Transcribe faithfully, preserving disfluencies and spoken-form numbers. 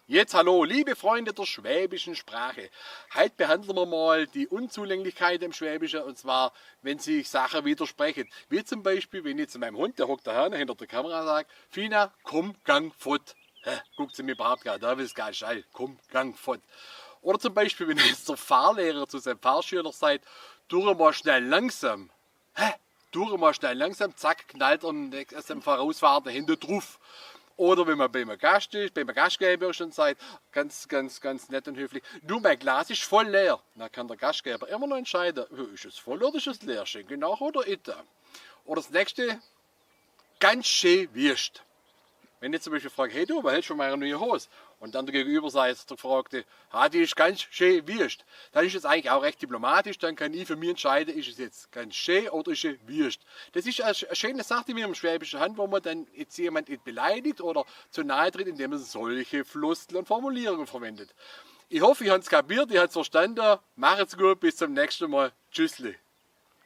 Jetzt hallo, liebe Freunde der schwäbischen Sprache. Heit behandle mer mol die Unzulänglichkeite im Schwäbische, un zwar, wenn sich Sache widerspreche. Wie zum Beispiel, wenn ich zu meim Hund, der hockt do hinne hinner der Kamera, sag: „Fina, komm, gang fott.“ Hä, guckt se mich iwwerhaupt gar net an, is ganz schall, „Komm, gang fott.“ Oder zum Beispiel, wenn jetzt der Fahrlehrer zu seim Fahrschüler sagt: „Dur emol schnell langsam.“ Hä? „Dur emol schnell langsam“, zack, knallt er dem nächsten, dem Vorausfahrenden hinne druf. Oder wenn mer beim Gast is, beim Gastgeber is un sagt, ganz, ganz, ganz nett un höflich: „Du, mei Glas is voll leer.“ Dann kann der Gastgeber immer noch entscheide, is es voll oder is es leer, schenke ich nach oder itte. Oder des nächste, ganz schee wiescht. Wenn ich zum Beispiel frag: „Hey du, was hältscht vun meiner neie Hos?“ Un dann der Gegenüber sagt, der Gefragte: „Ah, die is ganz schee wiescht.“ Dann is es eigentlich auch recht diplomatisch, dann kann ich für mich entscheide, is es jetzt ganz schee oder is es wiescht. Des is e, e scheene Sach, die mer im Schwäbische han, wo mer dann jetzt jemand nit beleidigt oder zu nahe tritt, indem mer solche Floskeln un Formulierungen verwendet. Ich hoff, ihr han's kapiert, ihr han's verstande. Machet's gut, bis zum nächste Mol. Tschüssli.